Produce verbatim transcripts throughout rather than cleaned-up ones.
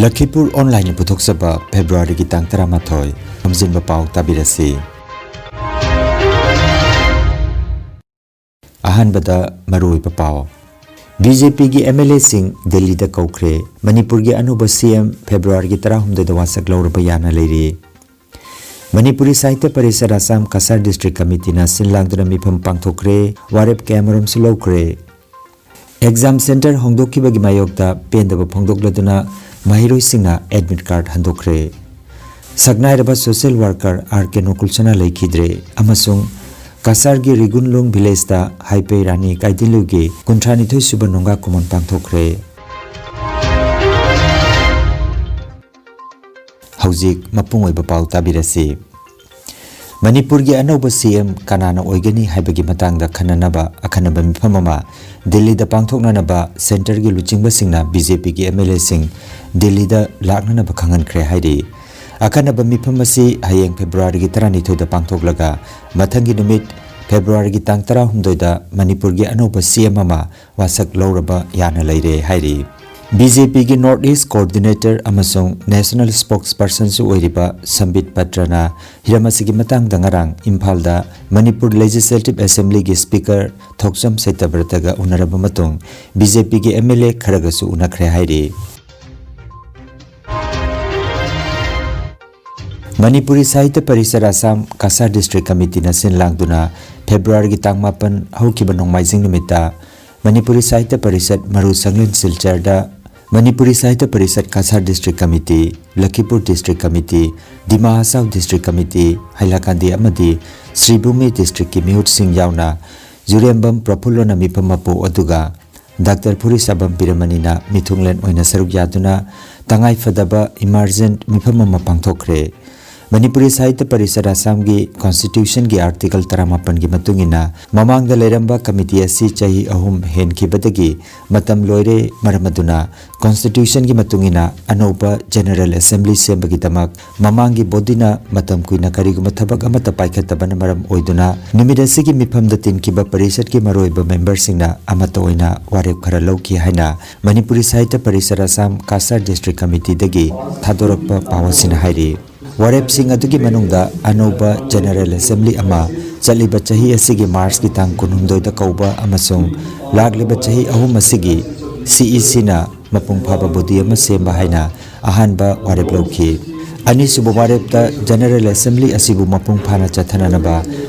ꯂꯈꯤꯄꯨꯔ ꯑꯣꯟꯂꯥꯏꯟꯅ ꯄꯨꯊꯣꯛꯆꯕ ꯐꯦꯕ꯭ꯔꯨꯋꯥꯔꯤꯒꯤ ꯇꯥꯡ ꯇꯔꯥꯃꯥꯊꯣꯏ꯫ ꯈꯣꯝꯖꯤꯟꯕ ꯄꯥꯎ ꯇꯥꯕꯤꯔꯁꯤ꯫ ꯑꯍꯥꯟꯕꯗ ꯃꯔꯨꯑꯣꯏꯕ ꯄꯥꯎ꯫ ꯕꯤ ꯖꯦ ꯄꯤꯒꯤ ꯑꯦꯝ ꯑꯦꯜ ꯑꯦꯁꯤꯡ ꯗꯤꯜꯂꯤꯗ ꯀꯧꯈ꯭ꯔꯦ꯫ ꯃꯅꯤꯄꯨꯔꯒꯤ ꯑꯅꯧꯕ ꯁꯤ ꯑꯦꯝ ꯐꯦꯕ꯭ꯔꯨꯋꯥꯔꯤꯒꯤ ꯇꯔꯥꯍꯨꯝꯗꯣꯏꯗ ꯋꯥꯁꯛ ꯂꯧꯔꯕ ꯌꯥꯅ ꯂꯩꯔꯤ꯫ ꯃꯅꯤꯄꯨꯔꯤ ꯁꯥꯍꯤꯇ꯭ꯌ ꯄꯔꯤꯁꯠ ꯑꯁꯥꯝ ꯀꯁꯥꯔ ꯗꯤꯁꯇ꯭ꯔꯤꯛ ꯀꯃꯤꯇꯤꯅ ꯁꯤꯜ ꯂꯥꯡꯗꯨꯅ ꯃꯤꯐꯝ ꯄꯥꯡꯊꯣꯛꯈ꯭ꯔꯦ꯫ ꯋꯥꯔꯦꯞ ꯀꯌꯥꯃꯔꯨꯝꯁꯨ ꯂꯧꯈ꯭ꯔꯦ꯫ ꯑꯦꯛꯖꯥꯝ ꯁꯦꯟꯇꯔ ꯍꯣꯡꯗꯣꯛꯈꯤꯕꯒꯤ ꯃꯥꯌꯣꯛꯇ ꯄꯦꯟꯗꯕ ꯐꯣꯡꯗꯣꯛꯂꯗꯨꯅ ꯃꯍꯩꯔꯣꯏꯁꯤꯡꯅ ꯑꯦꯗꯃꯤꯠ ꯀꯥꯔꯗ ꯍꯟꯗꯣꯛꯈ꯭ꯔꯦ꯫ ꯁꯛꯅꯥꯏꯔꯕ ꯁꯣꯁꯤꯌꯦꯜ ꯋꯥꯔꯀꯔ ꯑꯥꯔ ꯀꯦ ꯅꯣꯀꯨꯜꯁꯅꯥ ꯂꯩꯈꯤꯗ꯭ꯔꯦ ꯑꯃꯁꯨꯡ ꯀꯁꯥꯔꯒꯤ ꯔꯤꯒꯨꯟꯂꯨꯡ ꯚꯤꯂꯦꯖꯇ ꯍꯥꯏꯄꯦ ꯔꯥꯅꯤ ꯀꯥꯏꯗꯤꯟꯂꯨꯒꯤ ꯀꯨꯟꯊ꯭ꯔꯥꯅꯤꯊꯣꯏ ꯁꯨꯕ ꯅꯣꯡꯒꯥ ꯀꯨꯃꯣꯟ ꯄꯥꯡꯊꯣꯛꯈ꯭ꯔꯦ꯫ ꯍꯧꯖꯤꯛ ꯃꯄꯨꯡ ꯑꯣꯏꯕ ꯄꯥꯎ ꯇꯥꯕꯤꯔꯁꯤ꯫ ꯃꯅꯤꯄꯨꯔꯒꯤ ꯑꯅꯧꯕ ꯁꯤ ꯑꯦꯝ ꯀꯅꯥꯅ ꯑꯣꯏꯒꯅꯤ ꯍꯥꯏꯕꯒꯤ ꯃꯇꯥꯡꯗ ꯈꯟꯅꯅꯕ ꯑꯈꯟꯅꯕ ꯃꯤꯐꯝ ꯑꯃ ꯗꯤꯜꯂꯤꯗ ꯄꯥꯡꯊꯣꯛꯅꯅꯕ ꯁꯦꯟꯇꯔꯒꯤ ꯂꯨꯆꯤꯡꯕꯁꯤꯡꯅ ꯕꯤ ꯖꯦ ꯄꯤꯒꯤ ꯑꯦꯝ ꯑꯦꯜ ꯑꯦꯁꯤꯡ ꯗꯤꯜꯂꯤꯗ ꯂꯥꯛꯅꯅꯕ ꯈꯪꯍꯟꯈ꯭ꯔꯦ ꯍꯥꯏꯔꯤ꯫ ꯑꯈꯟꯅꯕ ꯃꯤꯐꯝ ꯑꯁꯤ ꯍꯌꯦꯡ ꯐꯦꯕ꯭ꯔꯨꯋꯥꯔꯤꯒꯤ ꯇꯔꯥꯅꯤꯊꯣꯏꯗ ꯄꯥꯡꯊꯣꯛꯂꯒ ꯃꯊꯪꯒꯤ ꯅꯨꯃꯤꯠ ꯐꯦꯕ꯭ꯔꯨꯋꯥꯔꯤꯒꯤ ꯇꯥꯡ ꯇꯔꯥꯍꯨꯝꯗꯣꯏꯗ ꯃꯅꯤꯄꯨꯔꯒꯤ ꯑꯅꯧꯕ ꯁꯤ ꯑꯦꯝ ꯑꯃ ꯋꯥꯁꯛ ꯂꯧꯔꯕ ꯌꯥꯅ ꯂꯩꯔꯦ ꯍꯥꯏꯔꯤ꯫ ꯕꯤ ꯖꯦ ꯄꯤꯒꯤ ꯅꯣꯔꯠ ꯏꯁ ꯀꯣꯑꯣꯔꯗꯤꯅꯦꯇꯔ ꯑꯃꯁꯨꯡ ꯅꯦꯁꯅꯦꯜ ꯁ꯭ꯄꯣꯛꯁꯄꯔꯁꯟꯁꯨ ꯑꯣꯏꯔꯤꯕ ꯁꯝꯕꯤꯠ ꯄꯇ꯭ꯔꯅ ꯍꯤꯔꯝ ꯑꯁꯤꯒꯤ ꯃꯇꯥꯡꯗ ꯉꯔꯥꯡ ꯏꯝꯐꯥꯜꯗ ꯃꯅꯤꯄꯨꯔ ꯂꯦꯖꯤꯁꯂꯦꯇꯤꯚ ꯑꯦꯁꯦꯝꯕ꯭ꯂꯤꯒꯤ ꯁ꯭ꯄꯤꯀꯔ ꯊꯣꯛꯆꯣꯝ ꯁꯇ꯭ꯌꯕ꯭ꯔꯇꯒ ꯎꯅꯔꯕ ꯃꯇꯨꯡ ꯕꯤ ꯖꯦ ꯄꯤꯒꯤ ꯑꯦꯝ ꯑꯦꯜ ꯑꯦ ꯈꯔꯒꯁꯨ ꯎꯅꯈ꯭ꯔꯦ ꯍꯥꯏꯔꯤ꯫ ꯃꯅꯤꯄꯨꯔꯤ ꯁꯥꯍꯤꯇ꯭ꯌ ꯄꯔꯤꯁꯠ ꯑꯁꯥꯝ ꯀꯁꯥꯔ ꯗꯤꯁꯇ꯭ꯔꯤꯛ ꯀꯃꯤꯇꯤꯅ ꯁꯤꯟ ꯂꯥꯡꯗꯨꯅ ꯐꯦꯕ꯭ꯔꯨꯋꯥꯔꯤꯒꯤ ꯇꯥꯡ ꯃꯥꯄꯟ ꯍꯧꯈꯤꯕ ꯅꯣꯡꯃꯥꯏꯖꯤꯡ ꯅꯨꯃꯤꯠꯇ ꯃꯅꯤꯄꯨꯔꯤ ꯁꯥꯍꯤꯇ꯭ꯌ ꯄꯔꯤꯁꯠ ꯃꯔꯨ ꯁꯪꯂꯦꯟ ꯁꯤꯜꯆꯔꯗ Manipuri Sahitya Parishad Cachar district committee, Lakhipur district committee, Dima Hasao district committee, Hailakandi ꯑꯃꯗꯤ ꯁ꯭ꯔꯤꯚꯨꯃꯤ ꯗꯤꯁꯇ꯭ꯔꯤꯛꯀꯤ ꯃꯤꯍꯨꯠꯁꯤꯡ ꯌꯥꯎꯅ ꯖꯨꯔꯦꯝꯕꯝ ꯄ꯭ꯔꯐꯨꯜꯂꯣꯅ ꯃꯤꯐꯝ ꯃꯄꯨ ꯑꯗꯨꯒ ꯗꯥꯛꯇꯔ ꯐꯨꯔꯤꯁꯥꯕꯝ ꯕꯤꯔꯃꯅꯤꯅ ꯃꯤꯊꯨꯡꯂꯦꯟ ꯑꯣꯏꯅ ꯁꯔꯨꯛ ꯌꯥꯗꯨꯅ ꯇꯉꯥꯏꯐꯗꯕ ꯏꯃꯥꯔꯖꯦꯟ ꯃꯤꯐꯝ ꯑꯃ ꯄꯥꯡꯊꯣꯛꯈ꯭ꯔꯦ꯫ ꯃꯅꯤꯄꯨꯔꯤ ꯁꯥꯍꯤꯇ꯭ꯌ ꯄꯔꯤꯁꯠ ꯑꯁꯥꯝꯒꯤ ꯀꯣꯟꯁꯇꯤꯇ꯭ꯌꯨꯁꯟꯒꯤ ꯑꯥꯔꯇꯤꯀꯜ ꯇꯔꯥꯃꯥꯄꯟꯒꯤ ꯃꯇꯨꯡ ꯏꯟꯅ, ꯃꯃꯥꯡꯗ ꯂꯩꯔꯝꯕ ꯀꯃꯤꯇꯤ ꯑꯁꯤ ꯆꯍꯤ ꯑꯍꯨꯝ ꯍꯦꯟꯈꯤꯕꯗꯒꯤ ꯃꯇꯝ ꯂꯣꯏꯔꯦ, ꯃꯔꯝ ꯑꯗꯨꯅ ꯀꯣꯟꯁꯇꯤꯇ꯭ꯌꯨꯁꯟꯒꯤ ꯃꯇꯨꯡ ꯏꯟꯅ ꯑꯅꯧꯕ ꯖꯦꯅꯔꯦꯜ ꯑꯦꯁꯦꯝꯕ꯭ꯂꯤ ꯁꯦꯝꯕꯒꯤꯗꯃꯛ ꯃꯃꯥꯡꯒꯤ ꯕꯣꯗꯤꯅ ꯃꯇꯝ ꯀꯨꯏꯅ ꯀꯔꯤꯒꯨꯝꯕ ꯊꯕꯛ ꯑꯃꯠꯇ ꯄꯥꯏꯈꯠꯇꯕꯅ ꯃꯔꯝ ꯑꯣꯏꯗꯨꯅ, ꯅꯨꯃꯤꯠ ꯑꯁꯤꯒꯤ ꯃꯤꯐꯝꯗ ꯇꯤꯟꯈꯤꯕ ꯄꯔꯤꯁꯠꯀꯤ ꯃꯔꯨꯑꯣꯏꯕ ꯃꯦꯝꯕꯔꯁꯤꯡꯅ ꯑꯃꯠꯇ ꯑꯣꯏꯅ ꯋꯥꯔꯦꯞ ꯈꯔ ꯂꯧꯈꯤ ꯍꯥꯏꯅ ꯃꯅꯤꯄꯨꯔꯤ ꯁꯥꯍꯤꯇ꯭ꯌ ꯄꯔꯤꯁꯠ ꯑꯁꯥꯝ ꯀꯥꯁꯥꯔ ꯗꯤꯁꯇ꯭ꯔꯤꯛ ꯀꯃꯤꯇꯤꯗꯒꯤ ꯊꯥꯗꯣꯔꯛꯄ ꯄꯥꯎ ꯑꯁꯤꯅ ꯍꯥꯏꯔꯤ꯫ ꯋꯥꯔꯦꯞꯁꯤꯡ ꯑꯗꯨꯒꯤ ꯃꯅꯨꯡꯗ ꯑꯅꯧꯕ ꯖꯦꯅꯔꯦꯜ ꯑꯦꯁꯦꯝꯕ꯭ꯂꯤ ꯑꯃ ꯆꯠꯂꯤꯕ ꯆꯍꯤ ꯑꯁꯤꯒꯤ ꯃꯥꯔꯆꯀꯤ ꯇꯥꯡ ꯀꯨꯟꯍꯨꯝꯗꯣꯏꯗ ꯀꯧꯕ ꯑꯃꯁꯨꯡ ꯂꯥꯛꯂꯤꯕ ꯆꯍꯤ ꯑꯍꯨꯝ ꯑꯁꯤꯒꯤ ꯁꯤꯏꯁꯤꯅ ꯃꯄꯨꯡ ꯐꯥꯕ ꯕꯣꯗꯤ ꯑꯃ ꯁꯦꯝꯕ ꯍꯥꯏꯅ ꯑꯍꯥꯟꯕ ꯋꯥꯔꯦꯞ ꯂꯧꯈꯤ꯫ ꯑꯅꯤꯁꯨꯕ ꯋꯥꯔꯦꯞꯇ ꯖꯦꯅꯔꯦꯜ ꯑꯦꯁꯦꯝꯕ꯭ꯂꯤ ꯑꯁꯤꯕꯨ ꯃꯄꯨꯡ ꯐꯥꯅ ꯆꯠꯊꯅꯅꯕ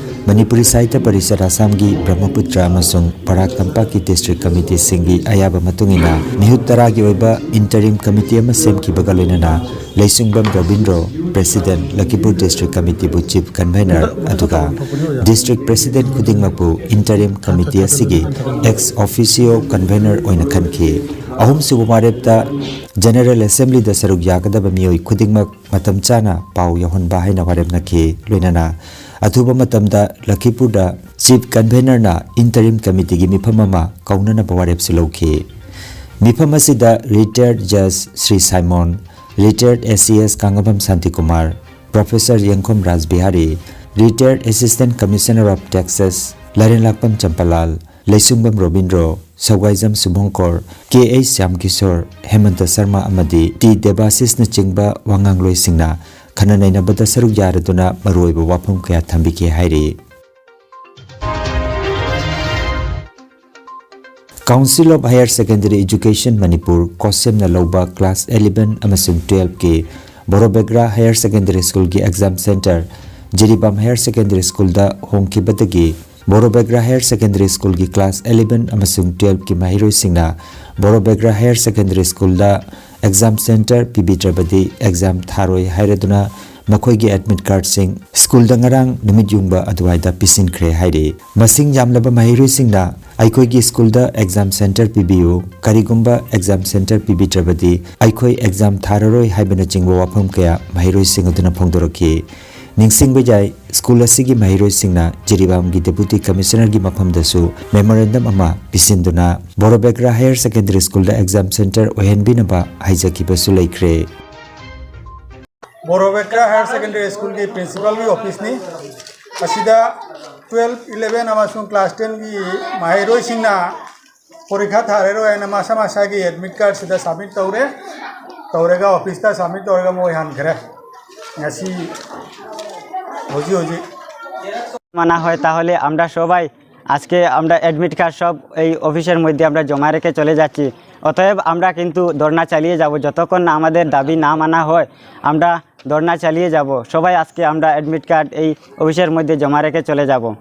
ꯃꯅꯤꯄꯨꯔꯤ ꯁꯥꯍꯤꯇ꯭ꯌ ꯄꯔꯤꯁꯠ ꯑꯁꯥꯝꯒꯤ ꯕ꯭ꯔꯍ꯭ꯃꯄꯨꯇ꯭ꯔ ꯑꯃꯁꯨꯡ ꯕꯔꯥꯛ ꯇꯝꯄꯥꯛꯀꯤ ꯗꯤꯁꯇ꯭ꯔꯤꯛ ꯀꯃꯤꯇꯤꯁꯤꯡꯒꯤ ꯑꯌꯥꯕ ꯃꯇꯨꯡ ꯏꯟꯅ ꯃꯤꯍꯨꯠ ꯇꯔꯥꯒꯤ ꯑꯣꯏꯕ ꯏꯟꯇꯔꯤꯝ ꯀꯃꯤꯇꯤ ꯑꯃ ꯁꯦꯝꯈꯤꯕꯒ ꯂꯣꯏꯅꯅ ꯂꯩꯁꯨꯡꯕꯝ Robindro, president, ꯂꯈꯤꯄꯨꯔ district ꯀꯃꯤꯇꯤꯕꯨ chief convener, ꯑꯗꯨꯒ ꯗꯤꯁꯇ꯭ꯔꯤꯛ ꯄ꯭ꯔꯦꯁꯤꯗꯦꯟꯠ ꯈꯨꯗꯤꯡꯃꯛꯄꯨ ꯏꯟꯇꯔꯤꯝ ꯀꯃꯤꯇꯤ ꯑꯁꯤꯒꯤ ꯑꯦꯛꯁ ꯑꯣꯐꯤꯁꯤꯑꯣ ꯀꯟꯚꯦꯅꯔ ꯑꯣꯏꯅ ꯈꯟꯈꯤ꯫ ꯑꯍꯨꯝꯁꯨꯕ ꯋꯥꯔꯦꯞꯇ ꯖꯦꯅꯔꯦꯜ ꯑꯦꯁꯦꯝꯕ꯭ꯂꯤꯗ ꯁꯔꯨꯛ ꯌꯥꯒꯗꯕ ꯃꯤꯑꯣꯏ ꯈꯨꯗꯤꯡꯃꯛ ꯃꯇꯝ ꯆꯥꯅ ꯄꯥꯎ ꯌꯧꯍꯟꯕ ꯍꯥꯏꯅ ꯋꯥꯔꯦꯞꯅꯈꯤ꯫ ꯂꯣꯏꯅꯅ ꯑꯊꯨꯕ ꯃꯇꯝꯗ ꯂꯈꯤꯄꯨꯔꯗ ꯆꯤꯐ ꯀꯟꯚꯦꯅꯔꯅ ꯏꯟꯇꯔꯤꯝ ꯀꯃꯤꯇꯤꯒꯤ ꯃꯤꯐꯝ ꯑꯃ ꯀꯧꯅꯅꯕ ꯋꯥꯔꯦꯞꯁꯨ ꯂꯧꯈꯤ꯫ ꯃꯤꯐꯝ ꯑꯁꯤꯗ ꯔꯤꯇꯥꯌꯔꯗ ꯖꯖ Shri ꯁꯥꯏꯃꯣꯟ, ꯔꯤꯇꯥꯌꯔꯗ S C S ꯀꯥꯡꯉꯕꯝ Shantikumar, professor Yengkhom Rajbihari, retired assistant commissioner of taxes Lairenlakpam Champalal, Leisungbam Robindro, Sougaijam Subhankar, K H Shyamkishor, Hemanta Sharma ꯑꯃꯗꯤ ꯇꯤ ꯗꯦꯕꯥꯁꯤꯁꯅꯆꯤꯡꯕ ꯋꯥꯉꯥꯡꯂꯣꯏꯁꯤꯡꯅ ꯈꯟꯅ ꯅꯩꯅꯕꯗ ꯁꯔꯨꯛ ꯌꯥꯔꯗꯨꯅ ꯃꯔꯨꯑꯣꯏꯕ ꯋꯥꯐꯝ ꯀꯌꯥ ꯊꯝꯕꯤꯈꯤ ꯍꯥꯏꯔꯤ꯫ Council of Higher Secondary Education Manipur, ꯀꯣꯁꯦꯝꯅ ꯂꯧꯕ ꯀ꯭ꯂꯥꯁ ꯑꯦꯂꯦꯚꯦꯟ ꯑꯃꯁꯨꯡ ꯇꯨꯋꯦꯜꯐꯀꯤ ꯕꯣꯔꯣꯕꯦꯒ꯭ꯔꯥ ꯍꯥꯌꯔ ꯁꯦꯀꯦꯟꯗꯔꯤ ꯁ꯭ꯀꯨꯜꯒꯤ exam centre Jiribam higher secondary ꯁ꯭ꯀꯨꯜꯗ ꯍꯣꯡꯈꯤꯕꯗꯒꯤ ꯕꯣꯔꯣꯕꯦꯒ꯭ꯔꯥ ꯍꯥꯌꯔ ꯁꯦꯀꯦꯟꯗꯔꯤ ꯁ꯭ꯀꯨꯜꯒꯤ ꯀ꯭ꯂꯥꯁ ꯑꯦꯂꯦꯚꯦꯟ ꯑꯃꯁꯨꯡ ꯇꯨꯋꯦꯜꯐꯀꯤ ꯃꯍꯩꯔꯣꯏꯁꯤꯡꯅ ꯕꯣꯔꯣꯕꯦꯒ꯭ꯔꯥ ꯍꯥꯌꯔ ꯁꯦꯀꯦꯟꯗꯔꯤ ꯁ꯭ꯀꯨꯜꯗ ꯑꯦꯛꯖꯥꯝ ꯁꯦꯟꯇꯔ ꯄꯤꯕꯤꯗ꯭ꯔꯕꯗꯤ ꯑꯦꯛꯖꯥꯝ ꯊꯥꯔꯣꯏ ꯍꯥꯏꯔꯗꯨꯅ ꯃꯈꯣꯏꯒꯤ ꯑꯦꯗꯃꯤꯠ ꯀꯥꯔꯗꯁꯤꯡ ꯁ꯭ꯀꯨꯜꯗ ꯉꯔꯥꯡ ꯅꯨꯃꯤꯠ ꯌꯨꯡꯕ ꯑꯗꯨꯋꯥꯏꯗ ꯄꯤꯁꯤꯟꯈ꯭ꯔꯦ ꯍꯥꯏꯔꯤ꯫ ꯃꯁꯤꯡ ꯌꯥꯝꯂꯕ ꯃꯍꯩꯔꯣꯏꯁꯤꯡꯅ ꯑꯩꯈꯣꯏꯒꯤ ꯁ꯭ꯀꯨꯜꯗ ꯑꯦꯛꯖꯥꯝ ꯁꯦꯟꯇꯔ ꯄꯤꯕꯤꯌꯨ, ꯀꯔꯤꯒꯨꯝꯕ ꯑꯦꯛꯖꯥꯝ ꯁꯦꯟꯇꯔ ꯄꯤꯕꯤꯗ꯭ꯔꯕꯗꯤ ꯑꯩꯈꯣꯏ ꯑꯦꯛꯖꯥꯝ ꯊꯥꯔꯔꯣꯏ ꯍꯥꯏꯕꯅꯆꯤꯡꯕ ꯋꯥꯐꯝ ꯀꯌꯥ ꯃꯍꯩꯔꯣꯏꯁꯤꯡ ꯑꯗꯨꯅ ꯐꯣꯡꯗꯣꯔꯛꯈꯤ꯫ ꯅꯤꯡꯁꯤꯡꯕ ꯌꯥꯏ, ꯁ꯭ꯀꯨꯜ ꯑꯁꯤꯒꯤ ꯃꯍꯩꯔꯣꯏꯁꯤꯡꯅ ꯖꯤꯔꯤꯕꯥꯝꯒꯤ ꯗꯦꯄꯨꯇꯤ ꯀꯃꯤꯁꯅꯔꯒꯤ ꯃꯐꯝꯗꯁꯨ ꯃꯦꯃꯣꯔꯦꯟꯗꯝ ꯑꯃ ꯄꯤꯁꯤꯟꯗꯨꯅ ꯕꯣꯔꯣꯕꯦꯀ꯭ꯔꯥ ꯍꯥꯌꯔ ꯁꯦꯀꯦꯟꯗꯔꯤ ꯁ꯭ꯀꯨꯜꯗ ꯑꯦꯛꯖꯥꯝ ꯁꯦꯟꯇꯔ ꯑꯣꯏꯍꯟꯕꯤꯅꯕ ꯍꯥꯏꯖꯈꯤꯕꯁꯨ ꯂꯩꯈ꯭ꯔꯦ꯫ ꯕꯣꯔꯣꯕꯦꯀ꯭ꯔꯥ ꯍꯥꯌꯔ ꯁꯦꯀꯦꯟꯗꯔꯤ ꯁ꯭ꯀꯨꯜꯒꯤ ꯄ꯭ꯔꯤꯟꯁꯤꯄꯥꯜꯒꯤ ꯑꯣꯐꯤꯁꯅꯤ꯫ ꯑꯁꯤꯗ ꯇꯨꯋꯦꯜꯐ, ꯏꯂꯦꯚꯦꯟ ꯑꯃꯁꯨꯡ ꯀ꯭ꯂꯥꯁ ꯇꯦꯟꯒꯤ ꯃꯍꯩꯔꯣꯏꯁꯤꯡꯅ ꯄꯔꯤꯈꯥ ꯊꯥꯔꯔꯣꯏ ꯍꯥꯏꯅ ꯃꯁꯥ ꯃꯁꯥꯒꯤ ꯑꯦꯗꯃꯤꯠ ꯀꯥꯔꯗꯁꯤꯗ ꯁꯕꯃꯤꯠ ꯇꯧꯔꯦ꯫ ꯇꯧꯔꯒ ꯑꯣꯐꯤꯁꯇ ꯁꯕꯃꯤꯠ ꯇꯧꯔꯒ ꯃꯣꯏ ꯍꯟꯈ꯭ꯔꯦ꯫ ꯉꯁꯤ ꯍꯧꯖꯤꯛ ꯍꯧꯖꯤꯛ মানা হয়, তাহলে আমরা সবাই আজকে আমরা অ্যাডমিট কার্ড সব এই অফিসের মধ্যে আমরা জমা রেখে চলে যাচ্ছি। অতএব আমরা কিন্তু ধর্ণা চালিয়ে যাব, যতক্ষণ না আমাদের দাবি না মানা হয় আমরা ধর্ণা চালিয়ে যাব। সবাই আজকে আমরা অ্যাডমিট কার্ড এই অফিসের মধ্যে জমা রেখে চলে যাব।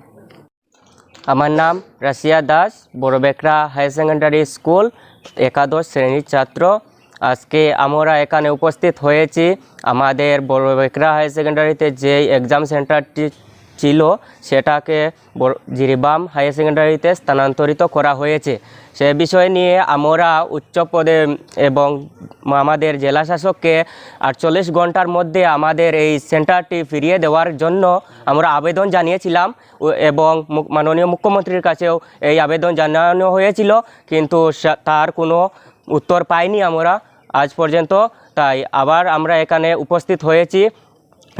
আমার নাম Rashiya Das, Barobekra higher secondary school একাদশ শ্রেণীর ছাত্র। আজকে আমরা এখানে উপস্থিত হয়েছি আমাদের বড়বেকরা হায়ার সেকেন্ডারিতে যেই এক্সাম সেন্টারটি ছিল, সেটাকে বড়- জিরিবাম হায়ার সেকেন্ডারিতে স্থানান্তরিত করা হয়েছে। সে বিষয় নিয়ে আমরা উচ্চ পদে এবং আমাদের জেলা শাসককে আটচল্লিশ ঘন্টার মধ্যে আমাদের এই সেন্টারটি ফিরিয়ে দেওয়ার জন্য আমরা আবেদন জানিয়েছিলাম ও- এবং মুখ- মাননীয় মুখ্যমন্ত্রীর কাছেও এই আবেদন জানানো হয়েছিল, কিন্তু সা- তার কোনো উত্তর পাইনি আমরা আজ পর্যন্ত। তাই আবার আমরা এখানে উপস্থিত হয়েছি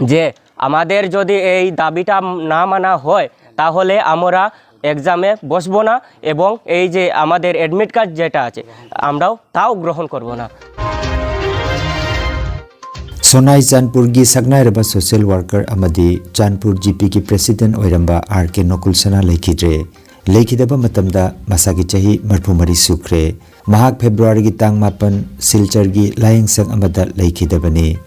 যে আমাদের যদি এই দাবিটা না মানা হয়, তাহলে আমরা এক্সামে বসবো না এবং এই যে আমাদের অ্যাডমিট কার্ড যেটা আছে, আমরাও তাও গ্রহণ করব না। ꯁꯣꯅꯥꯏ ꯆꯥꯟꯄꯨꯔꯒꯤ ꯁꯛꯅꯥꯏꯔꯕ ꯁꯣꯁꯤꯌꯦꯜ ꯋꯥꯔꯀꯔ ꯑꯃꯗꯤ ꯆꯥꯟꯄꯨꯔ ꯖꯤꯄꯤꯒꯤ ꯄ꯭ꯔꯦꯁꯤꯗꯦꯟꯠ ꯑꯣꯏꯔꯝꯕ ꯑꯥꯔ ꯀꯦ ꯅꯣꯀꯨꯜ ꯁꯅꯥ ꯂꯩꯈꯤꯗ꯭ꯔꯦ꯫ ꯂꯩꯈꯤꯗꯕ ꯃꯇꯝꯗ ꯃꯁꯥꯒꯤ ꯆꯍꯤ ꯃꯔꯤꯐꯨ ꯃꯔꯤ ꯁꯨꯈ꯭ꯔꯦ꯫ ꯃꯍꯥꯛ ꯐꯦꯕ꯭ꯔꯨꯋꯥꯔꯤꯒꯤ ꯇꯥꯡ ꯃꯥꯄꯟ ꯁꯤꯜꯆꯔꯒꯤ ꯂꯥꯌꯦꯡꯁꯪ ꯑꯃꯗ ꯂꯩꯈꯤꯗꯕꯅꯤ꯫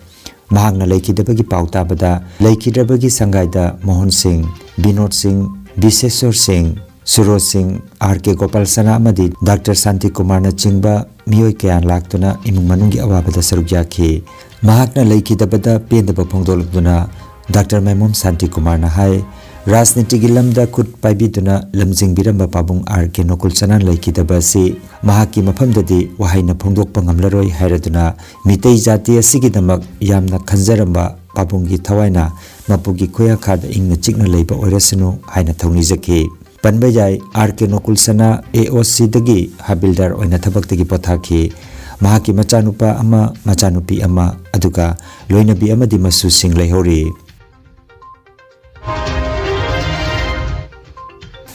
ꯃꯍꯥꯛꯅ ꯂꯩꯈꯤꯗꯕꯒꯤ ꯄꯥꯎ ꯇꯥꯕꯗ ꯂꯩꯈꯤꯗ꯭ꯔꯕꯒꯤ ꯁꯪꯒꯥꯏꯗ ꯃꯣꯍꯟ ꯁꯤꯡ, ꯕꯤꯅꯣꯗ ꯁꯤꯡ, ꯕꯤꯁꯦꯁꯣꯔ ꯁꯤꯡ, ꯁꯨꯔꯣꯖ ꯁꯤꯡ, ꯑꯥꯔ ꯀꯦ ꯒꯣꯄꯥꯜ ꯁꯅꯥ ꯑꯃꯗꯤ ꯗꯥꯛꯇꯔ ꯁꯥꯟꯇꯤ ꯀꯨꯃꯥꯔꯅꯆꯤꯡꯕ ꯃꯤꯑꯣꯏ ꯀꯌꯥ ꯂꯥꯛꯇꯨꯅ ꯏꯃꯨꯡ ꯃꯅꯨꯡꯒꯤ ꯑꯋꯥꯕꯗ ꯁꯔꯨꯛ ꯌꯥꯈꯤ꯫ ꯃꯍꯥꯛꯅ ꯂꯩꯈꯤꯗꯕꯗ ꯄꯦꯟꯗꯕ ꯐꯣꯡꯗꯣꯛꯂꯗꯨꯅ ꯗꯥꯛꯇꯔ ꯃꯥꯏꯃꯣꯝ ꯁꯥꯟꯇꯤ ꯀꯨꯃꯥꯔꯅ ꯍꯥꯏ, ꯔꯥꯖꯅꯤꯇꯤꯒꯤ ꯂꯝꯗ ꯈꯨꯠ ꯄꯥꯏꯕꯤꯗꯨꯅ ꯂꯝꯖꯤꯡꯕꯤꯔꯝꯕ ꯄꯥꯕꯨꯡ ꯑꯥꯔ ꯀꯦ ꯅꯣꯀꯨꯜ ꯁꯅꯥ ꯂꯩꯈꯤꯗꯕ ꯑꯁꯤ ꯃꯍꯥꯛꯀꯤ ꯃꯐꯝꯗꯗꯤ ꯋꯥꯍꯩꯅ ꯐꯣꯡꯗꯣꯛꯄ ꯉꯝꯂꯔꯣꯏ ꯍꯥꯏꯔꯗꯨꯅ ꯃꯤꯇꯩ ꯖꯥꯇꯤ ꯑꯁꯤꯒꯤꯗꯃꯛ ꯌꯥꯝꯅ ꯈꯟꯖꯔꯝꯕ ꯄꯥꯕꯨꯡꯒꯤ ꯊꯋꯥꯏꯅ ꯃꯄꯨꯒꯤ ꯈꯨꯌꯥꯈꯥꯗ ꯏꯪꯅ ꯆꯤꯛꯅ ꯂꯩꯕ ꯑꯣꯏꯔꯁꯅꯨ ꯍꯥꯏꯅ ꯊꯧꯅꯤꯖꯈꯤ꯫ ꯄꯟꯕ ꯌꯥꯏ, ꯑꯥꯔ ꯀꯦ ꯅꯣꯀꯨꯜ ꯁꯅꯥ ꯑꯦ ꯑꯣ ꯁꯤꯗꯒꯤ ꯍꯥꯕꯤꯜꯗꯥꯔ ꯑꯣꯏꯅ ꯊꯕꯛꯇꯒꯤ ꯄꯣꯊꯥꯈꯤ꯫ ꯃꯍꯥꯛꯀꯤ ꯃꯆꯥꯅꯨꯄꯥ ꯑꯃ, ꯃꯆꯥꯅꯨꯄꯤ ꯑꯃ, ꯑꯗꯨꯒ ꯂꯣꯏꯅꯕꯤ ꯑꯃꯗꯤ ꯃꯁꯨꯁꯤꯡ ꯂꯩꯍꯧꯔꯤ꯫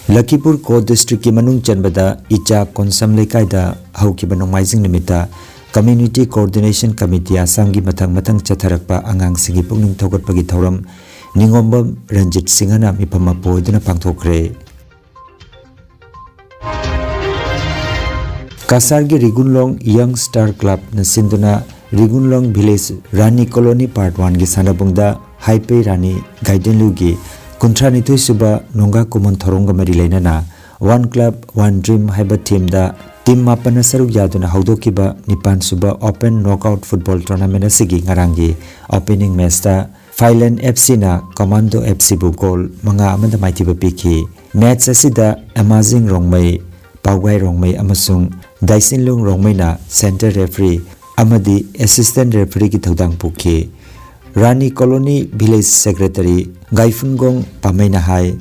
ꯂꯈꯤꯄꯨꯔ ꯀꯣ ꯗꯤꯁꯇ꯭ꯔꯤꯛꯀꯤ ꯃꯅꯨꯡ ꯆꯟꯕꯗ ꯏꯆꯥ ꯀꯣꯟꯁꯝ ꯂꯩꯀꯥꯏꯗ ꯍꯧꯈꯤꯕ ꯅꯣꯡꯃꯥꯏꯖꯤꯡ ꯅꯨꯃꯤꯠꯇ ꯀꯝꯃ꯭ꯌꯨꯅꯤꯇꯤ ꯀꯣꯑꯣꯔꯗꯤꯅꯦꯁꯟ ꯀꯃꯤꯇꯤ ꯑꯁꯥꯝꯒꯤ ꯃꯊꯪ ꯃꯊꯪ ꯆꯠꯊꯔꯛꯄ ꯑꯉꯥꯡꯁꯤꯡꯒꯤ ꯄꯨꯛꯅꯤꯡ ꯊꯧꯒꯠꯄꯒꯤ ꯊꯧꯔꯝ ꯅꯤꯉꯣꯝꯕꯝ ꯔꯟꯖꯤꯠ ꯁꯤꯡꯍꯅ ꯃꯤꯐꯝ ꯃꯄꯨ ꯑꯣꯏꯗꯨꯅ ꯄꯥꯡꯊꯣꯛꯈ꯭ꯔꯦ꯫ ꯀꯁꯥꯔꯒꯤ ꯔꯤꯒꯨꯟꯂꯣꯡ ꯌꯪ ꯁ꯭ꯇꯥꯔ ꯀ꯭ꯂꯕꯅ ꯁꯤꯟꯗꯨꯅ ꯔꯤꯒꯨꯟꯂꯣꯡ ꯚꯤꯂꯦꯖ ꯔꯥꯅꯤ ꯀꯣꯂꯣꯅꯤ ꯄꯥꯔꯠ ꯋꯥꯟꯒꯤ ꯁꯥꯟꯅꯕꯨꯡꯗ ꯍꯥꯏꯄꯦ ꯔꯥꯅꯤ ꯒꯥꯏꯗꯦꯟꯂꯨꯒꯤ ꯀꯨꯟꯊ꯭ꯔꯥꯅꯤꯊꯣꯏ ꯁꯨꯕ ꯅꯣꯡꯒꯥ ꯀꯨꯃꯣꯟ ꯊꯧꯔꯝꯒ ꯃꯔꯤ ꯂꯩꯅꯅ ꯋꯥꯟ ꯀ꯭ꯂꯕ ꯋꯥꯟ ꯗ꯭ꯔꯤꯝ ꯍꯥꯏꯕ ꯊꯤꯝꯗ ꯇꯤꯝ ꯃꯥꯄꯟꯅ ꯁꯔꯨꯛ ꯌꯥꯗꯨꯅ ꯍꯧꯗꯣꯛꯈꯤꯕ ꯅꯤꯄꯥꯟ ꯁꯨꯕ ꯑꯣꯄꯟ ꯅꯣꯛꯑꯥꯎꯠ ꯐꯨꯠꯕꯣꯜ ꯇꯣꯔꯅꯥꯃꯦꯟꯠ ꯑꯁꯤꯒꯤ ꯉꯔꯥꯡꯒꯤ ꯑꯣꯄꯦꯅꯤꯡ ꯃꯦꯆꯇ ꯐꯥꯏꯂꯦꯟ ꯑꯦꯐ ꯁꯤꯅ ꯀꯃꯥꯟꯗꯣ ꯑꯦꯐ ꯁꯤꯕꯨ ꯒꯣꯜ ꯃꯉꯥ ꯑꯃꯗ ꯃꯥꯏꯊꯤꯕ ꯄꯤꯈꯤ꯫ ꯃꯦꯆ ꯑꯁꯤꯗ ꯑꯃꯥꯖꯤꯡ ꯔꯣꯡꯃꯩ, ꯄꯥꯎꯒꯥꯏ ꯔꯣꯡꯃꯩ ꯑꯃꯁꯨꯡ ꯗꯥꯏꯁꯤꯟꯂꯨꯡ ꯔꯣꯡꯃꯩꯅ ꯁꯦꯟꯇꯔ ꯔꯦꯐ꯭ꯔꯤ ꯑꯃꯗꯤ ꯑꯦꯁꯤꯁꯇꯦꯟꯠ ꯔꯦꯐ꯭ꯔꯤꯒꯤ ꯊꯧꯗꯥꯡ ꯄꯨꯈꯤ꯫ ꯔꯥꯅꯤ ꯀꯣꯂꯣꯅꯤ ꯚꯤꯂꯦꯖ ꯁꯦꯀ꯭ꯔꯦꯇꯔꯤ ꯒꯥꯏꯐꯨꯟꯒꯣꯡ ꯄꯥꯃꯩꯅ ꯍꯥꯏ,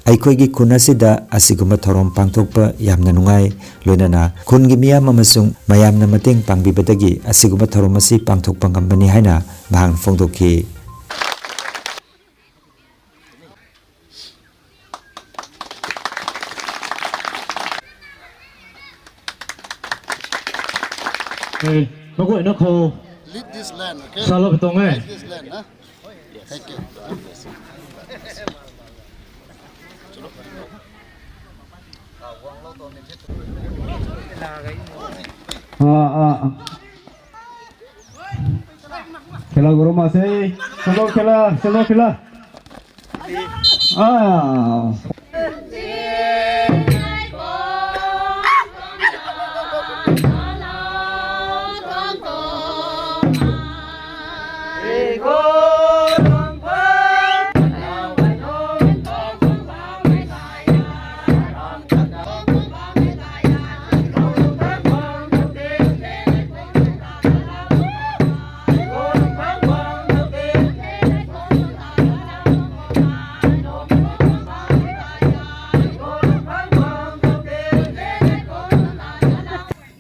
ꯑꯩꯈꯣꯏꯒꯤ ꯈꯨꯟ ꯑꯁꯤꯗ ꯑꯁꯤꯒꯨꯝꯕ ꯊꯧꯔꯝ ꯄꯥꯡꯊꯣꯛꯄ ꯌꯥꯝꯅ ꯅꯨꯡꯉꯥꯏ, ꯂꯣꯏꯅꯅ ꯈꯨꯟꯒꯤ ꯃꯤꯌꯥꯝ ꯑꯃꯁꯨꯡ ꯃꯌꯥꯝꯅ ꯃꯇꯦꯡ ꯄꯥꯡꯕꯤꯕꯗꯒꯤ ꯑꯁꯤꯒꯨꯝꯕ ꯊꯧꯔꯝ ꯑꯁꯤ ꯄꯥꯡꯊꯣꯛꯄ ꯉꯝꯕꯅꯤ ꯍꯥꯏꯅ ꯃꯍꯥꯛꯅ ꯐꯣꯡꯗꯣꯛꯈꯤ꯫ Hey, ꯃꯈꯣꯏꯅ ꯈꯣ꯫ Lead this line, okay? ꯆꯥꯂꯣ ꯇꯣꯡꯉꯦ꯫ Lead this line, huh? Thank you. Ah, ah, ah. Khela guru mase, solo khela, solo khela. Ah.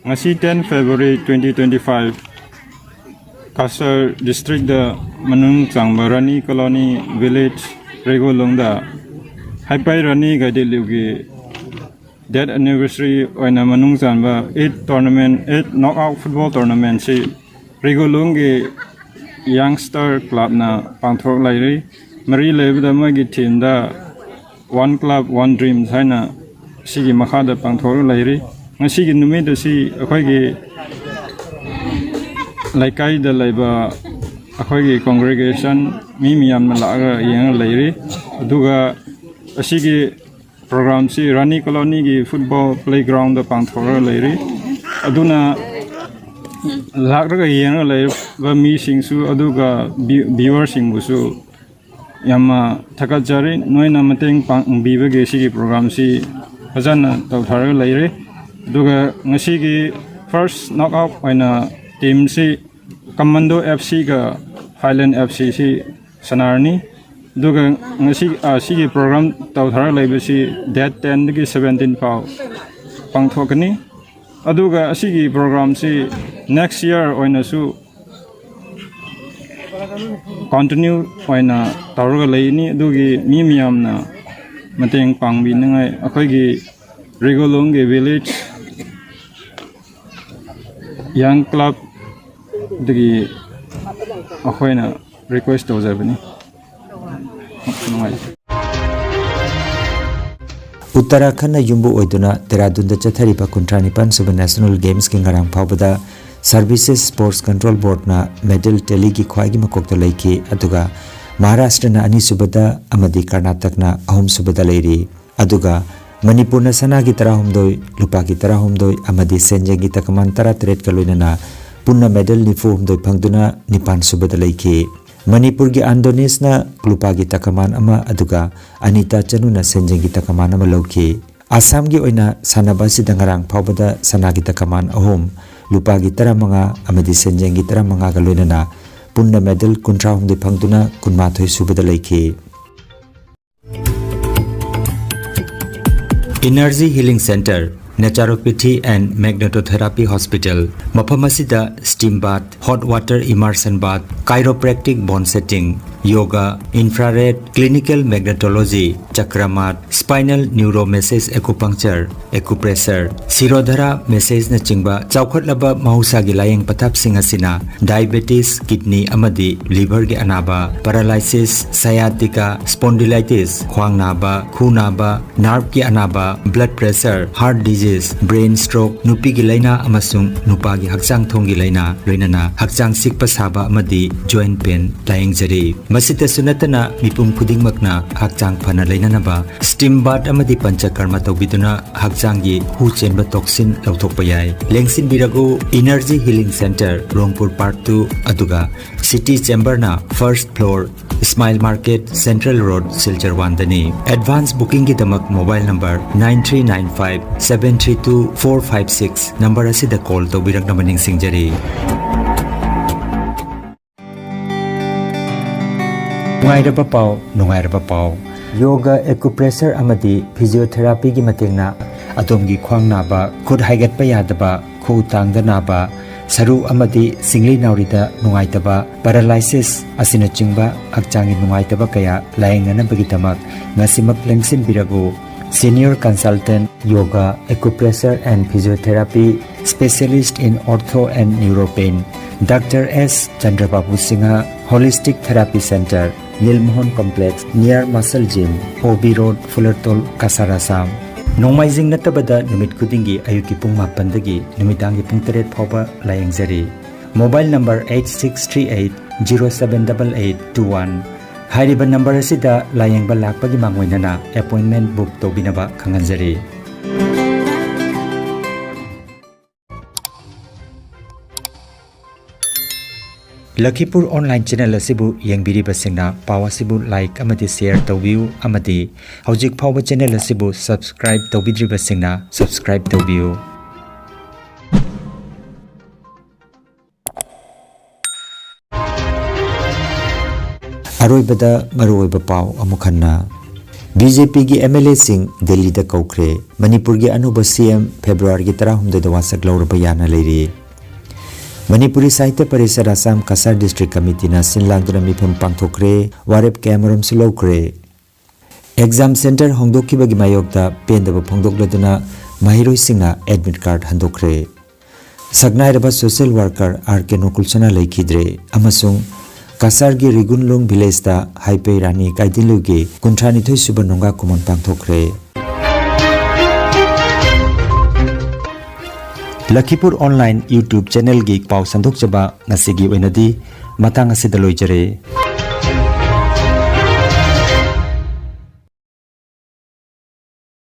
ꯉꯁꯤ ten February twenty twenty five, Cachar district ꯃꯅꯨꯡ ꯆꯪꯕ ꯔꯥꯅꯤ ꯀꯣꯂꯣꯅꯤ ꯚꯤꯂꯦꯖ ꯔꯤꯒꯣꯂꯣꯡꯗ ꯍꯩꯄꯩ ꯔꯥꯅꯤ ꯒꯥꯏꯗꯤꯂꯤꯎꯒꯤ ꯗꯦꯠ ꯑꯦꯅꯤꯚꯔꯁꯔꯤ ꯑꯣꯏꯅ ꯃꯅꯨꯡ ꯆꯟꯕ eight tournament, eight knockout football tournamentꯁꯤ ꯔꯤꯒꯣꯂꯣꯡꯒꯤ ꯌꯪꯁꯇꯔ ꯀ꯭ꯂꯕꯅ ꯄꯥꯡꯊꯣꯔꯛ ꯂꯩꯔꯤ꯫ ꯃꯔꯤ ꯂꯩꯕꯗ ꯃꯣꯏꯒꯤ ꯊꯤꯝꯗ One Club, One Dreams ꯍꯥꯏꯅ ꯁꯤꯒꯤ ꯃꯈꯥꯗ ꯄꯥꯡꯊꯣꯔꯛ ꯂꯩꯔꯤ꯫ ꯉꯁꯤꯒꯤ ꯅꯨꯃꯤꯠ ꯑꯁꯤ ꯑꯩꯈꯣꯏꯒꯤ ꯂꯩꯀꯥꯏꯗ ꯂꯩꯕ ꯑꯩꯈꯣꯏꯒꯤ congregation ꯃꯤ ꯃꯌꯥꯝꯅ ꯂꯥꯛꯑꯒ ꯌꯦꯡꯉ ꯂꯩꯔꯤ꯫ ꯑꯗꯨꯒ ꯑꯁꯤꯒꯤ ꯄ꯭ꯔꯣꯒ꯭ꯔꯥꯝꯁꯤ ꯔꯥꯅꯤ ꯀꯣꯂꯣꯅꯤꯒꯤ ꯐꯨꯠꯕꯣꯜ ꯄ꯭ꯂꯦꯒ꯭ꯔꯥꯎꯟꯗ ꯄꯥꯡꯊꯣꯛꯂꯒ ꯂꯩꯔꯤ꯫ ꯑꯗꯨꯅ ꯂꯥꯛꯂꯒ ꯌꯦꯡꯂꯒ ꯂꯩꯔꯤꯕ ꯃꯤꯁꯤꯡꯁꯨ ꯑꯗꯨꯒ ꯚ꯭ꯌꯨ- ꯚ꯭ꯌꯨꯋꯔꯁꯤꯡꯕꯨꯁꯨ ꯌꯥꯝꯅ ꯊꯥꯒꯠꯆꯔꯤ꯫ ꯅꯣꯏꯅ ꯃꯇꯦꯡ ꯄꯥꯡꯕꯤꯕꯒꯤ ꯁꯤꯒꯤ ꯄ꯭ꯔꯣꯒ꯭ꯔꯥꯝꯁꯤ ꯐꯖꯅ ꯇꯧꯊꯔꯒ ꯂꯩꯔꯦ꯫ ꯑꯗꯨꯒ ꯉꯁꯤꯒꯤ ꯐꯥꯔꯁ ꯅꯣꯛꯑꯥꯎꯠ ꯑꯣꯏꯅ ꯇꯤꯝꯁꯤ ꯀꯃꯟꯗꯣ ꯑꯦꯐ ꯁꯤꯒ ꯐꯥꯏꯂꯦꯟ ꯑꯦꯐ ꯁꯤꯁꯤ ꯁꯥꯟꯅꯔꯅꯤ꯫ ꯑꯗꯨꯒ ꯉꯁꯤ ꯑꯁꯤꯒꯤ ꯄ꯭ꯔꯣꯒ꯭ꯔꯥꯝ ꯇꯧꯊꯔꯒ ꯂꯩꯕꯁꯤ ꯗꯦꯠ ꯇꯦꯟꯗꯒꯤ ꯁꯕꯦꯟꯇꯤꯟ ꯐꯥꯎ ꯄꯥꯡꯊꯣꯛꯀꯅꯤ꯫ ꯑꯗꯨꯒ ꯑꯁꯤꯒꯤ ꯄ꯭ꯔꯣꯒ꯭ꯔꯥꯝꯁꯤ ꯅꯦꯛꯁ ꯏꯌꯥꯔ ꯑꯣꯏꯅꯁꯨ ꯀꯟꯇꯤꯅ꯭ꯌꯨ ꯑꯣꯏꯅ ꯇꯧꯔꯒ ꯂꯩꯅꯤ꯫ ꯑꯗꯨꯒꯤ ꯃꯤ ꯃꯌꯥꯝꯅ ꯃꯇꯦꯡ ꯄꯥꯡꯕꯤꯅꯤꯡꯉꯥꯏ ꯑꯩꯈꯣꯏꯒꯤ ꯔꯤꯒꯣꯂꯣꯡꯒꯤ ꯚꯤꯂꯦꯖ ꯌꯪ ꯀ꯭ꯂꯕꯇꯒꯤ ꯑꯩꯈꯣꯏꯅ ꯔꯤꯀ꯭ꯋꯦꯁ ꯇꯧꯖꯕꯅꯤ꯫ ꯅꯨꯡꯉꯥꯏꯖꯩ꯫ ꯎꯠꯇꯔꯥꯈꯟꯗ ꯌꯨꯝꯕꯨ ꯑꯣꯏꯗꯨꯅ ꯗꯦꯔꯥꯗꯨꯟꯗ ꯆꯠꯊꯔꯤꯕ ꯀꯨꯟꯊ꯭ꯔꯥ ꯅꯤꯄꯥꯟ ꯁꯨꯕ ꯅꯦꯁꯅꯦꯜ ꯒꯦꯝꯁꯀꯤ ꯉꯔꯥꯡ ꯐꯥꯎꯕꯗ ꯁꯔꯚꯤꯁꯦꯁ ꯁ꯭ꯄꯣꯔꯠꯁ ꯀꯟꯇ꯭ꯔꯣꯜ ꯕꯣꯔꯗꯅ ꯃꯦꯗꯜ ꯇꯦꯂꯤꯒꯤ ꯈ꯭ꯋꯥꯏꯒꯤ ꯃꯀꯣꯛꯇ ꯂꯩꯈꯤ꯫ ꯑꯗꯨꯒ ꯃꯍꯥꯔꯥꯁꯇ꯭ꯔꯅ ꯑꯅꯤꯁꯨꯕꯗ ꯑꯃꯗꯤ ꯀꯔꯅꯥꯇꯛꯅ ꯑꯍꯨꯝꯁꯨꯕꯗ ꯂꯩꯔꯤ꯫ ꯑꯗꯨꯒ ꯃꯅꯤꯄꯨꯔꯅ ꯁꯅꯥꯒꯤ ꯇꯔꯥꯍꯨꯝꯗꯣꯏ, ꯂꯨꯄꯥꯒꯤ ꯇꯔꯥꯍꯨꯝꯗꯣꯏ ꯑꯃꯗꯤ ꯁꯦꯟꯖꯦꯡꯒꯤ ꯇꯀꯃꯥꯟ ꯇꯔꯥꯇꯔꯦꯠꯀ ꯂꯣꯏꯅꯅ ꯄꯨꯟꯅ ꯃꯦꯗꯜ ꯅꯤꯐꯨ ꯍꯨꯝꯗꯣꯏ ꯐꯪꯗꯨꯅ ꯅꯤꯄꯥꯟ ꯁꯨꯕꯗ ꯂꯩꯈꯤ꯫ ꯃꯅꯤꯄꯨꯔꯒꯤ ꯑꯟꯗꯣꯅꯤꯁꯅ ꯂꯨꯄꯥꯒꯤ ꯇꯀꯃꯥꯟ ꯑꯃ ꯑꯗꯨꯒ ꯑꯅꯤꯇꯥ ꯆꯅꯨꯅ ꯁꯦꯟꯖꯦꯡꯒꯤ ꯇꯀꯃꯥꯟ ꯑꯃ ꯂꯧꯈꯤ꯫ ꯑꯁꯥꯝꯒꯤ ꯑꯣꯏꯅ ꯁꯥꯟꯅꯕ ꯑꯁꯤꯗ ꯉꯔꯥꯡ ꯐꯥꯎꯕꯗ ꯁꯅꯥꯒꯤ ꯇꯀꯃꯥꯟ ꯑꯍꯨꯝ, ꯂꯨꯄꯥꯒꯤ ꯇꯔꯥꯃꯉꯥ ꯑꯃꯗꯤ ꯁꯦꯟꯖꯦꯡꯒꯤ ꯇꯔꯥꯃꯉꯥꯒ ꯂꯣꯏꯅꯅ ꯄꯨꯟꯅ ꯃꯦꯗꯜ ꯀꯨꯟꯊ꯭ꯔꯥꯍꯨꯝꯗꯣꯏ ꯐꯪꯗꯨꯅ ꯀꯨꯟꯃꯥꯊꯣꯏ ꯁꯨꯕꯗ ꯂꯩꯈꯤ꯫ Energy Healing Center, Naturopathy and Magnetotherapy Hospital꯫ ꯃꯐꯝ ꯑꯁꯤꯗ steam bath, hot water immersion bath, chiropractic bone setting, yoga, infrared, clinical magnetology, chakra mat, spinal neuromassage acupuncture, acupressure, Shirodhara massage ꯅꯆꯤꯡꯕ ꯆꯥꯎꯈꯠꯂꯕ ꯃꯍꯧꯁꯥꯒꯤ ꯂꯥꯌꯦꯡ ꯄꯊꯥꯞꯁꯤꯡ ꯑꯁꯤꯅ diabetes, kidney ꯑꯃꯗꯤ liver ꯒꯤ ꯑꯅꯥꯕ, paralysis, sciatica, spondylitis, ꯈ꯭ꯋꯥꯡ ꯅꯥꯕ, ꯈꯨ ꯅꯥꯕ, nerve ꯀꯤ ꯑꯅꯥꯕ, blood pressure, heart disease, brain stroke, ꯅꯨꯄꯤꯒꯤ ꯂꯥꯏꯅꯥ ꯑꯃꯁꯨꯡ ꯅꯨꯄꯥꯒꯤ ꯍꯛꯆꯥꯡ ꯊꯣꯡꯒꯤ ꯂꯥꯏꯅꯥ, ꯂꯣꯏꯅꯅ ꯍꯛꯆꯥꯡ ꯆꯤꯛꯄ ꯁꯥꯕ ꯑꯃꯗꯤ joint pain ꯂꯥꯌꯦꯡꯖꯔꯤ꯫ ꯃꯁꯤꯇꯁꯨ ꯅꯠꯇꯅ ꯃꯤꯄꯨꯝ ꯈꯨꯗꯤꯡꯃꯛꯅ ꯍꯛꯆꯥꯡ ꯐꯅ ꯂꯩꯅꯅꯕ steam bath ꯑꯃꯗꯤ ꯄꯟꯆꯀꯔꯃ ꯇꯧꯕꯤꯗꯨꯅ ꯍꯛꯆꯥꯡꯒꯤ ꯍꯨ ꯆꯦꯟꯕ toxin ꯂꯧꯊꯣꯛꯄ ꯌꯥꯏ꯫ ꯂꯦꯡꯁꯤꯟꯕꯤꯔꯒꯨ Energy Healing Centre, ꯔꯣꯡꯄꯨꯔ Park two, ꯑꯗꯨꯒ City Chamber ꯅ first floor, Smile Market, Central Road, Silchar one ꯗꯅꯤ꯫ Advance booking ꯒꯤꯗꯃꯛ mobile number nine three nine five seven three two four five six number ꯑꯁꯤꯗ call ꯇꯧꯕꯤꯔꯛꯅꯕ ꯅꯤꯡꯁꯤꯡꯖꯔꯤ꯫ ꯅꯨꯡꯉꯥꯏꯔꯕ ꯄꯥꯎ, ꯅꯨꯡꯉꯥꯏꯔꯕ ꯄꯥꯎ꯫ Yoga, acupressure ꯑꯃꯗꯤ physiotherapy ꯒꯤ ꯃꯇꯦꯡꯅ ꯑꯗꯣꯝꯒꯤ ꯈ꯭ꯋꯥꯡ ꯅꯥꯕ, ꯈꯨꯠ ꯍꯥꯏꯒꯠꯄ ꯌꯥꯗꯕ, ꯈꯨꯎ ꯇꯥꯡꯗ ꯅꯥꯕ, ꯁꯔꯨ ꯑꯃꯗꯤ ꯁꯤꯡꯂꯤ ꯅꯥꯎꯔꯤꯗ ꯅꯨꯡꯉꯥꯏꯇꯕ, paralysis ꯑꯁꯤꯅꯆꯤꯡꯕ ꯍꯛꯆꯥꯡꯒꯤ ꯅꯨꯡꯉꯥꯏꯇꯕ ꯀꯌꯥ ꯂꯥꯌꯦꯡꯅꯅꯕꯒꯤꯗꯃꯛ ꯉꯁꯤꯃꯛ ꯂꯦꯡꯁꯤꯟꯕꯤꯔꯒꯨ꯫ Senior Consultant, Yoga, Acupressure and Physiotherapy, Specialist in Ortho and Neuropain, Doctor S Chandrababu Singha, Holistic Therapy Centre, Nilmohan Complex, near Muscle Gym, O B Road, Fulertol, Cachar, Assam꯫ ꯅꯣꯡꯃꯥꯏꯖꯤꯡ ꯅꯠꯇꯕꯗ ꯅꯨꯃꯤꯠ ꯈꯨꯗꯤꯡꯒꯤ ꯑꯌꯨꯛꯀꯤ ꯄꯨꯡ ꯃꯥꯄꯟꯗꯒꯤ ꯅꯨꯃꯤꯗꯥꯡꯒꯤ ꯄꯨꯡ ꯇꯔꯦꯠ ꯐꯥꯎꯕ ꯂꯥꯌꯦꯡꯖꯔꯤ꯫ Mobile number eight six three eight zero seven double eight two one꯫ ꯍꯥꯏꯔꯤꯕ number ꯑꯁꯤꯗ ꯂꯥꯌꯦꯡꯕ ꯂꯥꯛꯄꯒꯤ ꯃꯥꯡꯑꯣꯏꯅꯅ appointment book ꯇꯧꯕꯤꯅꯕ ꯈꯪꯍꯟꯖꯔꯤ꯫ ꯂꯈꯤꯄꯨꯔ online channel ꯑꯁꯤꯕꯨ ꯌꯦꯡꯕꯤꯔꯤꯕꯁꯤꯡꯅ ꯄꯥꯎ ꯑꯁꯤꯕꯨ like ꯑꯃꯗꯤ share ꯇꯧꯕꯤꯌꯨ ꯑꯃꯗꯤ ꯍꯧꯖꯤꯛ ꯐꯥꯎꯕ channel ꯑꯁꯤꯕꯨ subscribe ꯇꯧꯕꯤꯗ꯭ꯔꯤꯕꯁꯤꯡꯅ subscribe ꯇꯧꯕꯤꯌꯨ꯫ ꯑꯔꯣꯏꯕꯗ ꯃꯔꯨꯑꯣꯏꯕ ꯄꯥꯎ ꯑꯃꯨꯛ ꯍꯟꯅ꯫ ꯕꯤ ꯖꯦ ꯄꯤꯒꯤ ꯑꯦꯝ ꯑꯦꯜ ꯑꯦꯁꯤꯡ ꯗꯦꯜꯂꯤꯗ ꯀꯧꯈ꯭ꯔꯦ꯫ ꯃꯅꯤꯄꯨꯔꯒꯤ ꯑꯅꯧꯕ ꯁꯤ ꯑꯦꯝ ꯐꯦꯕ꯭ꯔꯨꯋꯥꯔꯤꯒꯤ ꯇꯔꯥꯍꯨꯝꯗꯣꯏꯗ ꯋꯥꯁꯛ ꯂꯧꯔꯕ ꯌꯥꯅ ꯂꯩꯔꯤ꯫ ꯃꯅꯤꯄꯨꯔꯤ ꯁꯥꯍꯤꯇ꯭ꯌ ꯄꯔꯤꯁꯠ ꯑꯁꯥꯝ ꯀꯁꯥꯔ ꯗꯤꯁꯇ꯭ꯔꯤꯛ ꯀꯃꯤꯇꯤꯅ ꯁꯤꯟ ꯂꯥꯡꯗꯨꯅ ꯃꯤꯐꯝ ꯄꯥꯡꯊꯣꯛꯈ꯭ꯔꯦ꯫ ꯋꯥꯔꯦꯞ ꯀꯌꯥꯃꯔꯨꯝꯁꯨ ꯂꯧꯈ꯭ꯔꯦ꯫ ꯑꯦꯛꯖꯥꯝ ꯁꯦꯟꯇꯔ ꯍꯣꯡꯗꯣꯛꯈꯤꯕꯒꯤ ꯃꯥꯌꯣꯛꯇ ꯄꯦꯟꯗꯕ ꯐꯣꯡꯗꯣꯛꯂꯗꯨꯅ ꯃꯍꯩꯔꯣꯏꯁꯤꯡꯅ ꯑꯦꯗꯃꯤꯠ ꯀꯥꯔꯗ ꯍꯟꯗꯣꯛꯈ꯭ꯔꯦ꯫ ꯁꯛꯅꯥꯏꯔꯕ ꯁꯣꯁꯤꯌꯦꯜ ꯋꯥꯔꯀꯔ ꯑꯥꯔ ꯀꯦ ꯅꯣꯀꯨꯜꯁꯅꯥ ꯂꯩꯈꯤꯗ꯭ꯔꯦ ꯑꯃꯁꯨꯡ ꯀꯁꯥꯔꯒꯤ ꯔꯤꯒꯨꯟꯂꯨꯡ ꯚꯤꯂꯦꯖꯇ ꯍꯥꯏꯄꯦ ꯔꯥꯅꯤ ꯀꯥꯏꯗꯤꯟꯂꯨꯒꯤ ꯀꯨꯟꯊ꯭ꯔꯥꯅꯤꯊꯣꯏ ꯁꯨꯕ ꯅꯣꯡꯒꯥ ꯀꯨꯃꯣꯟ ꯄꯥꯡꯊꯣꯛꯈ꯭ꯔꯦ꯫ ꯂꯈꯤꯄꯨꯔ ꯑꯣꯟꯂꯥꯏꯟ YouTube ꯆꯦꯅꯦꯜꯒꯤ ꯄꯥꯎ ꯁꯟꯗꯣꯛꯆꯕ ꯉꯁꯤꯒꯤ ꯑꯣꯏꯅꯗꯤ ꯃꯇꯥꯡ ꯑꯁꯤꯗ ꯂꯣꯏꯖꯔꯦ꯫